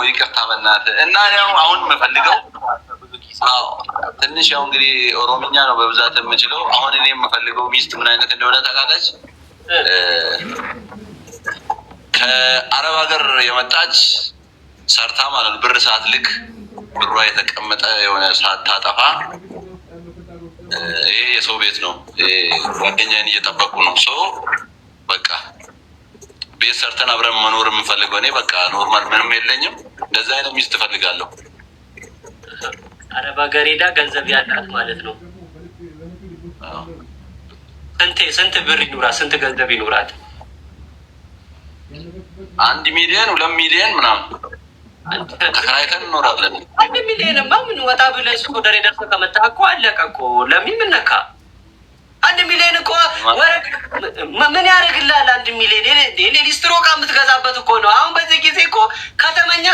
ይቅርታ በእናትህ። እና ያው አሁን የምፈልገው ትንሽ ያው እንግዲህ ኦሮምኛ ነው በብዛት የምችለው። አሁን እኔ የምፈልገው ሚስት ምን አይነት እንደሆነ ታውቃለች? ከአረብ ሀገር የመጣች ሰርታ ማለት ነው፣ ብር ሳትልክ ብሯ የተቀመጠ የሆነ ሳታጠፋ። ይሄ የሰው ቤት ነው። ጓደኛዬን እየጠበቁ ነው። So በቃ ቤት ሰርተን አብረን መኖር የምፈልገው እኔ በቃ normal ምንም የለኝም። እንደዛ አይነት ሚስት እፈልጋለሁ። አረብ ሀገር ሄዳ ገንዘብ ያላት ማለት ነው። ስንት ስንት ብር ይኑራት? ስንት ገንዘብ ይኑራት? 1 ሚሊዮን፣ 2 ሚሊዮን ምናምን ተከራይተን እንኖራለን። 1 ሚሊዮንማ ምን ወጣ ብለህ እሱ ደሬ ደርሰህ ከመጣህ እኮ አለቀ እኮ። ለሚ ምን ነካ? 1 ሚሊዮን እኮ ምን ያደርግልሃል? 1 ሚሊዮን ሊስትሮ ዕቃ የምትገዛበት እኮ ነው። አሁን በዚህ ጊዜ እኮ ከተመኛ